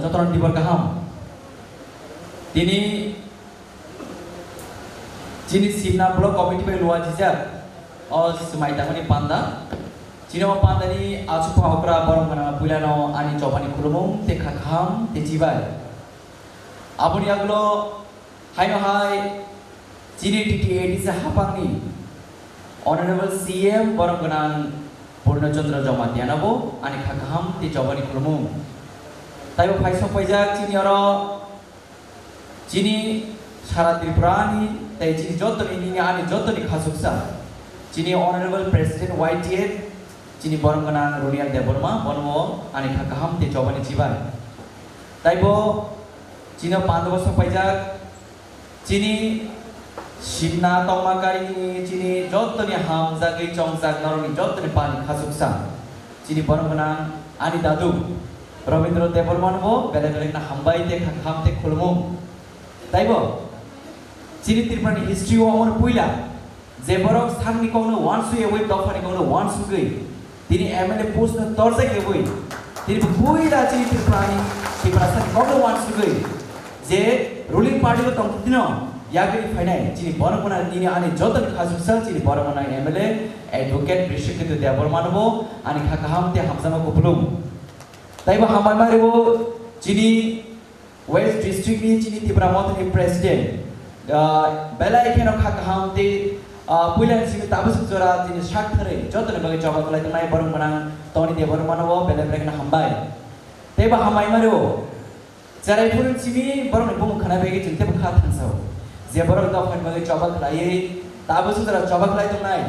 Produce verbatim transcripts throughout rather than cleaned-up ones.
Jotono tibor kaham. Tini chini Simna Block Committee bai luajijak o swmai tangmani panda. Chini o pandani achukma okra borok gwnang puilano ani chobani khulumung tei kha kaham tei chibai. Aboni yagulo haino hai chini T T A D C hapangni Honorable C M borok gwnang Purno Chandra Jamatia no bo ani kha kaham tei chobani khulumung. Taibo phai sok paijak chini oro chini sara Tripurani tei chini jotoni nini ani jotoni khasuksa chini Honorable President Y T F chini borok gwnang Runial Debbarma bono ani kha kaham tei chobani chibai. Taibo chini pando sok paijak chini Simna tongma karini chini jotoni hamjagwi chongjak norokni jotoni pani khasuksa chini borok gwnang ani dadu Rabindra Debbarma no bo belai belai kheno hambai tei kha kaham tei khulumung. Taibo chini Tripurani history o omo puila je borok sakni kokno wansugwi, dophani kokno wansugwi, tini M L A post no torjak ebwi, tini bo puila chini Tripurani, Tiprasani kokno wansugwi, je ruling party bo tongthokdino yagwi phainai, chini borok gwnang nini ani jotoni khasuksa, chini borok gwnang M L A, Advocate Brishaketu Debbarma no bo ani kha kaham tei hamjakma kupulung. Taibo hambai mari bo chini West District ni chini Tipra Motha ni President, ah, belai kheno kha kaham tei, ah, puila ni simi tabuk swk jora chini sak thari jotoni bagwi choba khlai tongnai borok gwnang Tony Debbarma no bo belai belai kheno hambai. Tei bo hambai mari o cherai phuru simi borok ni bumung khna bagwi chwng tebo kha thangsao. Je borok dophani bagwi choba khlaiwi tabuk swk jora choba khlai tongnai.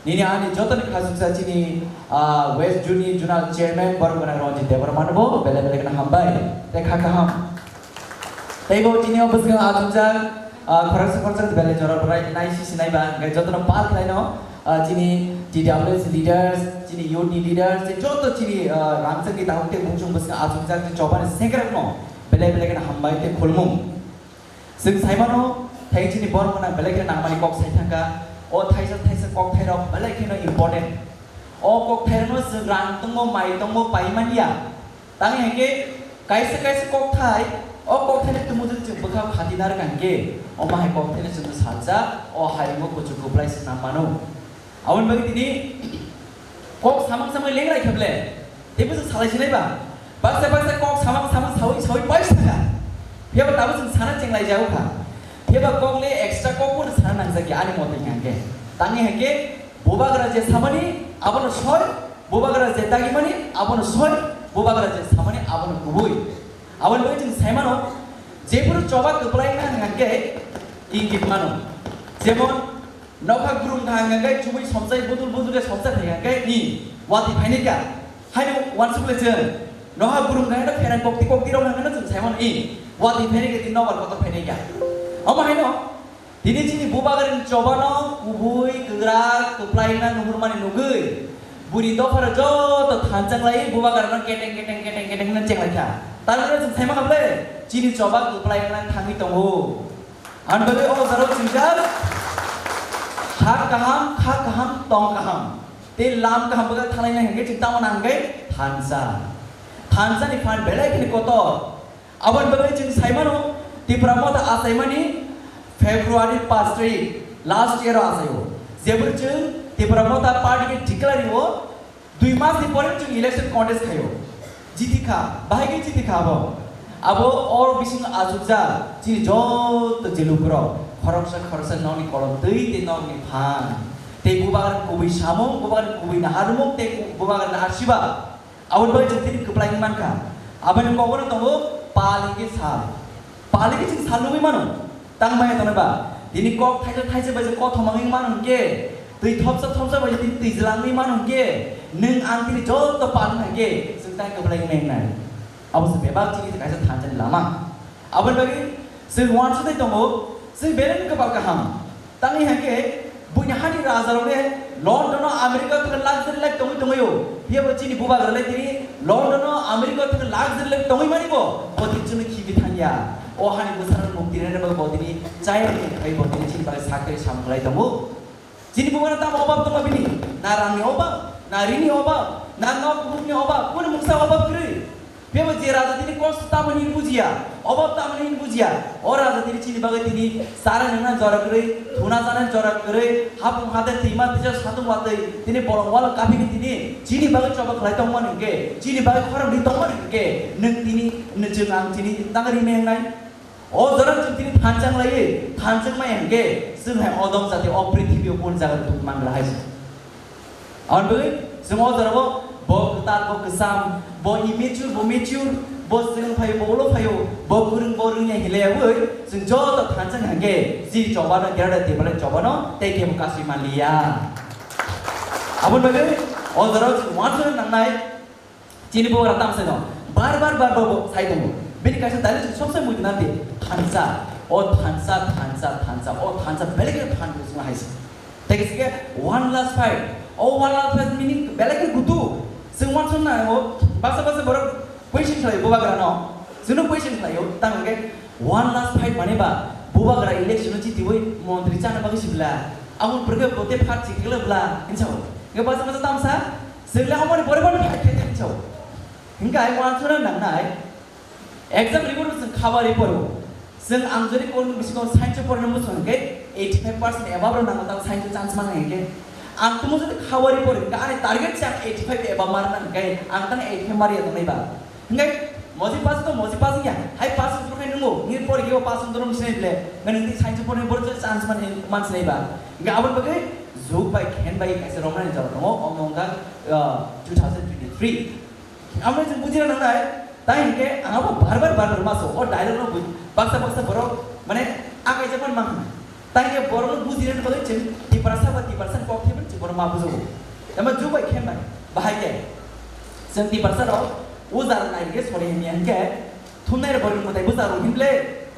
Nini ani jotoni khasuksa chini, ah, West Juni Zonal Chairman borok gwnang Ranjit Debbarma no bo belai belai kheno hambai tei kha kaham. Tei bo chini o bwskango achukjak, ah, khoroksa khoroksa belai jora borai nai sisi nai ba, hingke jotono pal khlaino, ah, chini T W S leaders, chini youth ni leaders, tei joto chini, ah, rangchak ni dahuk tei bungsong bwskango achukjak tei chobani sengkrak no belai belai kheno hambai tei khulumung. Chwng saimano, thai chini borok gwnang belai kheno nangmani kok sai thangkha. O thaisa thaisa kok thairok belai kheno important. O kok thairokno chwng rang tongmo, mai tongmo pai manya. Tangwi hwnkhe kaisa kaisa kok thai, o kok thaini tumujwk chwng bwkha khati narwkha hwnkhe, omo hai kok thaino chwngno salsa, o haringo kuchuk kwplai swnam mano. Aboni bagwi tini kok samung samung lengrai kheble, teibo chwng salai sinai ba? Baksa baksa kok samung samung sawi sawi pai saka. Phiya ba tabuk chwng sana chenglai jago kha. Phiya ba kok le extra kok bo sana nangjak ya ani mote hwnkhe. Tangwi hwnkhe bubagra je samani abono soi, bubagra je dagimani abono soi, bubagra je samani abono kubui. Aboni bagwi chwng saimano, jephuru choba kwplai wngkha hwnkhe ingit mano. Jemon, nokha grum kha hwnkhe chubui somsai, budul budul khe somsai phai hwnkhe ni watwi phaini kha. Haino uansuk le chwng. Nokha grum kha hwnkhe pherang kokti kokti rok hwnkhe chwng saimano i watwi phaini khe tini nobar kotor phaini kha. Omo haino tini chini bubagrani chobano kubui, kwgrak, kwplai wngna nuhurmani nugwi, bwrwi dopharo joto thanchang lai bubagrano keteng keteng keteng keteng hwnwi chenglai kha. Tamni hwnwi chwng saima kha ble, chini choba kwplai wngna thangwi tongo. Ani bagwi o jaro chwng jak, sak kaham, kha kaham, tong kaham, tei lam kaham bagwi thanglaina hwnkhe chwng tamo nang hwnkhe thansa. Thansani phan belai kheno kotor. Aboni bagwi chwng saimano, Tipra Motha achaimani February paanch tarik last year o achaio. Jebwrwi chwng Tipra Motha party khe declare rio, dui mas ni pore chwng election contest khaio. Jiti kha, bahai khe jiti kha abo. Abo o bisingo achukjak chini joto je lukurok, khoroksa khoroksa nokni kolom twi tei nokni phan. Tei bubagrani kubui samung, bubagrani kubui naharmung tei bubagrani asirwad. Aboni bagwi chwng tini kwplai wngwi mankha. Aboni kogono tongo pal hwnkhe sal. Pal hwnkhe chwng sal nugwi mano. Tang maya tongo ba? Tini kok thaisa thaisa bai se kothoma wngwi mano hwnkhe, twi thopsa thopsa bai se tini twi jwlang wngwi mano hwnkhe, nwng ang tini joto pal wngkha hwnkhe chwng tang kwplai wngwi nai. Abo se bebak chini kaisa thansa ni lama. Aboni bagwi chwng uansukwi tongo, chwng belai no kwpal kaham. Tangwi hwnkhe buini hani rajarokne London o America o thangwi luxury life tongwi tongwio. Phiya bo chini bubagra le tini London o America o thangwi luxury life tongwi mani bo, bo tini chwngno khibi thangya. O hani bwsarok mukti rwna bagwi bo tini chaya ni khai bo tini chini bagwi sak tei samung khlai tongo. Chini bubagra tamo obab tongma bini? Na rangni obab, na rini obab, na nok bukni obab, kunu mungsa obab kwrwi. Phiya bo je raja tini kosto tamoni hini bujiya, obab tamoni hini bujiya. O raja tini chini bagwi tini chara nangna jora kwrwi, thuna chana jora kwrwi, hapung hade twima tisa satung watwi tini bolong walo kaphigwi tini chini bagwi choba khlai tongmani hwnkhe, chini bagwi khorang ri tongmani hwnkhe, nwng tini, nwng chwng ang tini tang ri mengnai. O jora chwng tini thanchang laiwi, thanchang maya hwnkhe, chwng hai odom jati o prithibi o kunu jaga tong mangra hai se. Aboni bagwi chwng o jorao bo kwtal, bo kwcham, bo immature, bo mature, bo chwng phaio, bo ulo phaio, bo kwrwng, bo rwngya hinlaiyaui chwng joto thansa hwnkhe chini chobano, Greater Tipraland chobano tei kebo kasui manliya. Aboni bagwi o jorao chwng uansukna nangnai, chini bubagra tamsai no bar bar bar bar bo sai tongo. Bini kaisa dialogue chwng sob sai muitu nang di, thansa, o thansa, thansa, thansa, o thansa, belai khe thansa hai se. Tei kisa khe one last fight. O one last fight meaning belai khe gutu. Chwng uansukna nango, baksa baksa borok question khlaio bubagrano. Chwngno question khlaio, tamo hwnkhe one last fight mane ba bubagra election-o jitiui montri chana bagwi sibla. Aboni pore khe bo tei phat chikla bla hinsa o. Hwnkhe baksa baksa tamsa chwngla omoni pore bo fight khe hinsa o. Hwnkhe ai uansukna nangnai. Exam report bo chwng khabari poro. Chwng ang jodi kon bisingo science o porna muchung hwnkhe eighty five percent above rok nango tang science o chance mangna hwnkhe. Ang tumo jodi khabari poro hwnkhe ani target se ang eighty five above marna hwnkhe ang tang eighty five mariya tongnai ba. Hwnkhe moji pass to moji pass wngya. Hai pass wngkhe nungo. Nini pori khe pass wngkhe nung sinai bile. Nang nini science o porna boro chance man, man sinai ba. Hwnkhe aboni bagwi jug bai khen bai kaisa romnani jora tongo. Omo wngkha, ah, two thousand twenty-three. Amo chwng bujina nangnai, tai hinkhe ang abo bar bar bar bar ma so, o dialogue no bui-, baksa baksa borok, mane, akai japan ma hwnwi. Tai hinkhe borok no bujina bagwi chwng Tiprasa ba Tiprasa kok thaiman chwng borok ma bujago. Tamo jug bai khe bai, bahai khe. Chwng Tiprasa rok ujar nai rige sori himya hinkhe, thumnai rok borok mwtai bujar rok himble,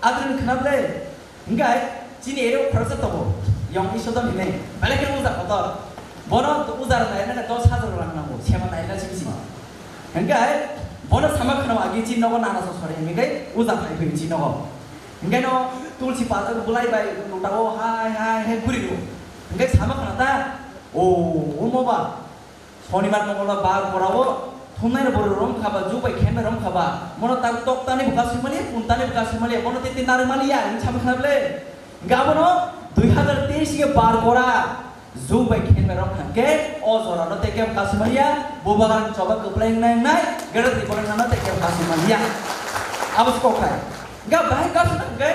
adrin khna ble, Hingkai chini area o khoroksa tongo, Yong Isodon hinwi, belai khe uja kotor. Bono uja rok naina dos hajar rang nango, sema naina simi sima. Hingkai bono sama kheno agi chini nogo nana so sori hingkai uja khai phai chini nogo. Hingkai no tulsi patar bulai bai lutao hai hai hai guri do. Hingkai sama kheno ta, o, o mo ba. Sonibar mongolbar bar korao thumnairok borok romkha ba, jug bai khenbai romkha ba, mono tak toktani bo kasui maliya, puntani bo kasui maliya, bono tete narwk maliya, hinwi samwi khna ble. Hingke abono dui hazar teis ge bar kora, jug bai khenbai romkha hingke o jorano teke bo kasui maliya, bubagrani choba kwplai wngnai wngnai, gada twi borok nano teke bo kasui maliya. Abo se kok hai. Hingke bahai kasui na hingke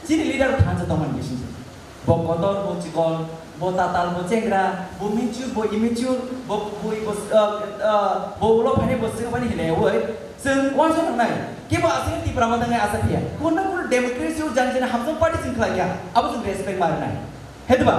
Chini leader bo thansa tongmani bising se. Bo kotor, bo chikon, bo tatal, bo chengra, bo mature, bo immature, bo bui, bo, uh, uh, bo ulo phainai, bo swkang phainai hinwi chwng uansuk nangnai. Kebo aswk Tipra Motha wngnai asa phiya. Kunna kunu democracy o jani jani hamjak party chwng khlai kha, abo chwng respect ma rwnai. He diba?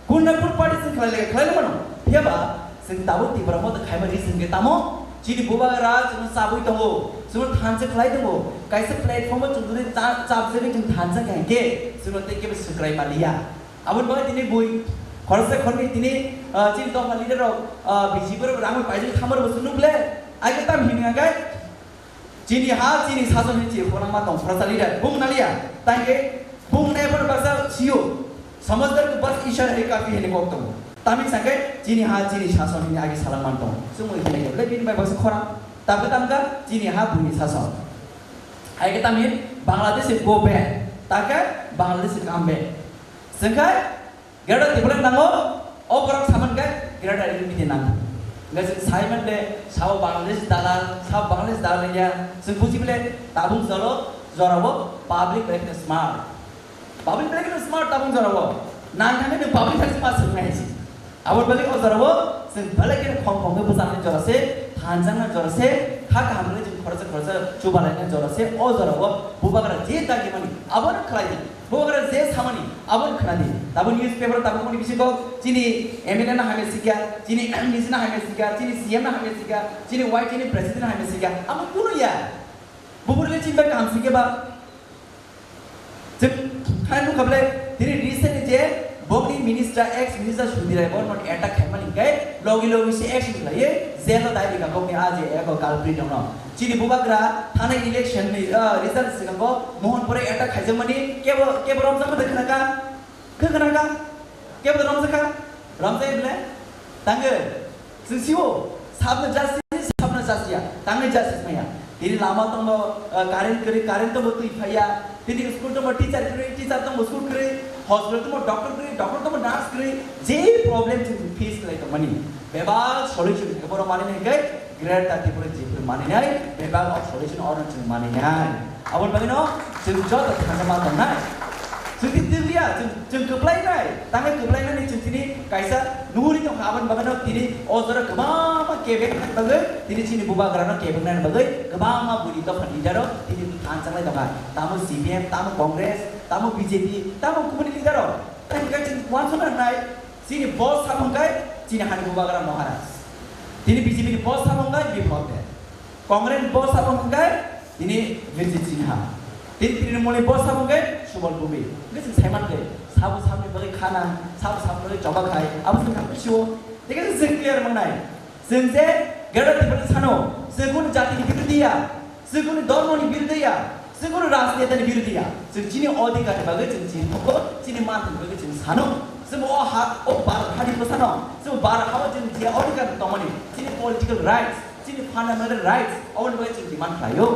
Kunna kunu party chwng khlai le khlai le mano. Phiya ba Chwng tabuk Tipra Motha khaima reason khe tamo? Chini bubagra chwngno chabwi tongo, chwngno thansa khlai tongo. Kaisa platform o chwng jodi cha-, chapjagwi chwng thansa kha hwnkhe chwngno tei kebo swkrai maliya. Aboni bagwi tini bui khoroksa khoroknwi tini, ah, chini dopha leader rok, ah, B J P rok rang bai paijak thamar bo chwng nukle. Ai khe tam hini hwnkhe? Chini ha, chini sason hinwi chini khorang ma tong, khoroksa leader. Bung naliya, tangke bung ne bar baksa siyo. Samajdak tu bas ishara hai kafi hinwi kok tongo. Tamni sangke chini ha, chini sason hinwi agi salang man tong. Sumui hinwi khe, le bini bai baksa khorang. Tabke tamka chini ha, buni sason. Hai ke tamni Bangladesh is go back. Take Bangladesh is come back. Sengkai Greater Tipraland nango, o borok saman khe Greater Unity nango. Hingke chwng sai man le, sao Bangladesh dalal, sao Bangladesh dalal ya, chwng buji bile tabung joro, jorao public belai kheno smart. Public belai kheno smart tabung jorao. Nang thangkhe nwng public thangsi ma swrwngnai hai se. Aboni bagwi o jorao chwng belai kheno khong khong khe bwchangnai jora se, thanjaknai jora se, kha kaham khe chwng khoroksa khoroksa chubalainai jora se, o jorao bubagra je dagimani abono khlai di. Bubagra je samani, abo khna di. Tabuk newspaper tabuk mani bisingo chini M L A no hamya sikya, chini M D C no hamya sikya, chini C M no hamya sikya, chini Y T ni president no hamya sikya. Abo kunu ya. Bubagra le chini bai kaham sikya ba. Chwng khai nukha ble, tini recently je bokni minister, ex minister Sudhir Rai Borman attack khaimani hingke logi logi se action khlaiye, jail o dai dikha bokni a je eko culprit no. Chini bubagra thana election ni, ah, result sikango Mohanpur o attack khaijakmani kebo, kebo romjakma de khnaka? Khe khnaka? Kebo romjakha? Romjak bile? Tangwi. Chwng sio, sabno justice, sabno justice ya. Tangwi justice maya. Tini lama tongmo, ah, current kwrwi, current tongmo twi phaiya. Tini school tongmo teacher kwrwi, teacher tongmo school kwrwi. Hospital tongmo doctor kwrwi, doctor tongmo nurse kwrwi. Je problem chwng face khlai tongmani, bebak solution khe borok manwi nai khe Greater Tripura G P manwi nai, bebak o solution oro chwng manwi nai. Aboni bagwino chwng joto thangma tongnai. Chwng tini twiya, chwng, chwng kwplainai, tangwi kwplainani chwng tini kaisa nuguri tongkha. Aboni bagwino tini o jora kwbangma kebeng nani bagwi, tini chini bubagrano kebeng nani bagwi kwbangma buini dopha leader rok tini thanchang lai tongkha. Tamo C P M, tamo Congress, tamo B J P, tamo kubuni leader rok. Tei hwnkhe chwng uansukna nai, chini boss sabo hwnkhe chini hani bubagra Maharaj. Tini B J P ni boss sabo hwnkhe Biplab Deb. Congress ni boss sabo hwnkhe tini Bijit Sinha. Tini Trinamool ni boss sabo hwnkhe Subal Bhowmish. Hwnkhe chwng saiman khe, sabo saboni bagwi khana, sabo saboni bagwi choba khai, abo chwng kha sio. Tei khe chwng clear mangnai. Chwng je Greater Tipraland sano, chwng kunu jati ni birodhi ya, chwng kunu dharma ni birodhi ya, chwng kunu rajneta ni birodhi ya. Chwng chini odhikar ni bagwi chwng chini thokgo, chini manthani bagwi chwng sano. Chwng o ha, o Bharat hani bwsano, chwng Bharat hao chwng je odhikar tongmani, chini political rights, chini fundamental rights, aboni bagwi chwng demand khlaio.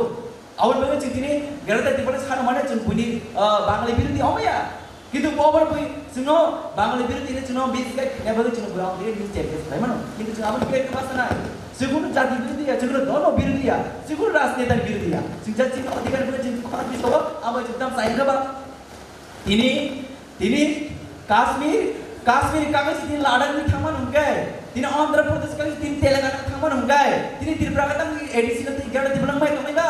Aboni bagwi chwng tini Greater Tipraland sano mane chwng buini, ah, Bangali birodhi omo ya. Kintu bo obo bui chwngno Bangali birodhi hinwi chwngno base khe khaina bagwi chwngno bwrang khe news channel khe khlai mano. Kintu chwng aboni khe khe ma sanai. Chwng kunu jati birodhi ya, chwng kunu dharma birodhi ya, chwng kunu rajneta birodhi ya. Chwng jat chini odhikar bagwi chwng khorang bisogo abo chwng tam sai khe ba. Tini, tini Kashmir, Kashmir kagwi tini Ladakh ni thangmani hwnkhe, tini Andhra Pradesh kagwi tini Telangana thangmani hwnkhe, tini Tripura khe tangwi A D C no tini Greater Tipraland bai tongnai ba?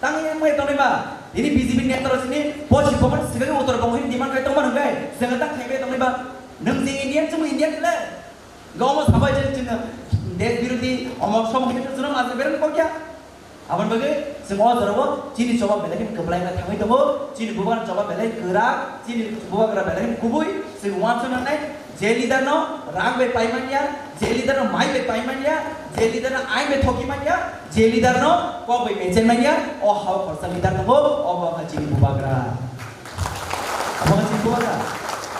Tangwi wngwi tongnai ba? Tini B J P neta rok sini Poschim Bongani swkagwi Uttor Bongo hini demand khai tongmani hwnkhe, chwng tang khai bai tongnai ba? Nwng je Indian, chwng Indian le? Gomo sabai je chwng desh birodhi, omok somok hini chwng ma je bereng kokya? Aboni bagwi chwng o jorao chini choba belai kheno kwplaima thangwi tongo, chini bubagra choba belai kwrak, chini bubagra belai kheno kubui, chwng uansuknai je leader no rang bai pai manya, je leader no mai bai pai manya, je leader no ain bai thoki manya, je leader no kok bai menchen manya, o hao khorsa leader tongo, obo wngkha chini bubagra. Obo wngkha chini bubagra.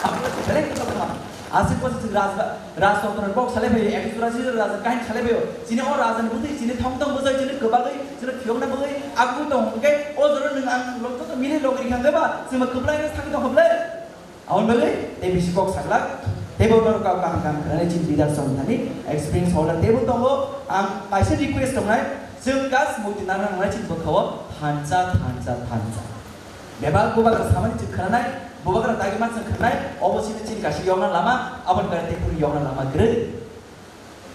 Abo belai kheno kwbangma. Aswk bwswk chwng rajba-, rajtantro ni kok salai phaio, ekso churashi raja kahini salai phaio. Chini o raja ni bwtwi chini thong thong bwsai, chini kwbagwi, chini phiyokna bagwi agwi tong hwnkhe o jora nwng ang lok joto mili lok rikha hwnkhe ba chwngma kwplai no sakhi tong hwnkhe. Aboni bagwi tei bisi kok saglak, tei bo norok kok kaham kaham khwnani chini leader song thani experience holder tei bo tongo. Ang kaisa request tongnai, chwng kas muitu nang nang nai chini bwkha o thansa, thansa, thansa. Bebak bubagra samani chwng khwnanai, bubagra dagi ma chwng khwnanai, obo chini chini kaisa yokna lama, aboni bagwi tei kunu yokna lama kwrwi.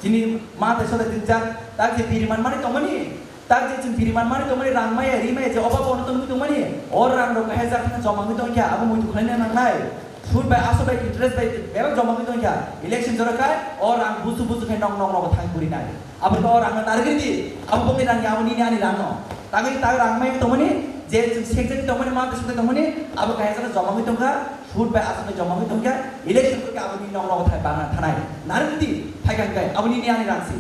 Chini ma tai sota chwng jak, tak je biri man mani tongmani, tak je chwng biri man mani tongmani, rang maya, ri maya, je oba bono tongwi tongmani, o rang rok kahai jak khna joma wngwi tongkha, abo muitu khwlaina nangnai. Sud bai, aswk bai, interest bai, bebak joma wngwi tongkha. Election jora khai, o rang busu busu khai nok nok nok thang kurinai. Abo to rang no narigri di. Abo bongni rang ya, abo nini ani rang no. Tagwi tag rang mai tongmani, je chwng sekjani tongmani, ma bising tongmani, abo kaya jora joma wngwi tongkha, sud bai aswk bai joma wngwi tongkha, election khe abo nini nok nok thai bana thanai. Narigri di, thai kang kai, abo nini ani rang si.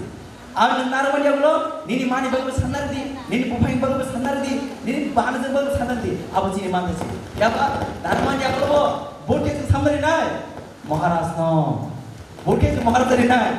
Ang nwng narwkmani yagulo, nini mani bagwi bo sanna rwdi, nini buphang bagwi bo sanna rwdi, nini banajak bagwi bo sanna rwdi, abo chini mantha si. Yaba, narwkmani yagulo bo, vote khe chwng samna rinai? Maharaj no. Vote khe chwng Maharaj rinai?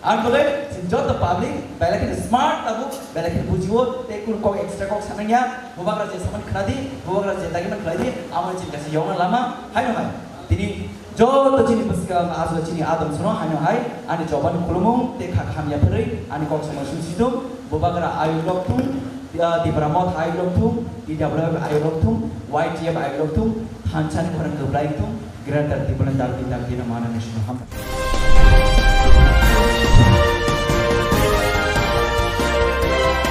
Ang bagwi chwng joto public, belai kheno smart tabuk, belai kheno bujio, tei kunu kok extra kok sanangya, bubagra je samani khwnadi, bubagra je dagimani khwlaidi, amo chini kaisa yokna lama, haino hai. Tini joto chini bwskango aswk chini adam sono haino hai ani chobani khulumung tei kha hamya phwrwi ani kok samung sung situng, bubagra ayuk lok thung, ah, Tipra Motha ayuk lok thung, T W F ayuk lok thung, Y T F ayuk lok thung, thansa ni khorang kwplai thung, Greater Tipraland dagdi dagdi no manani sino hambai.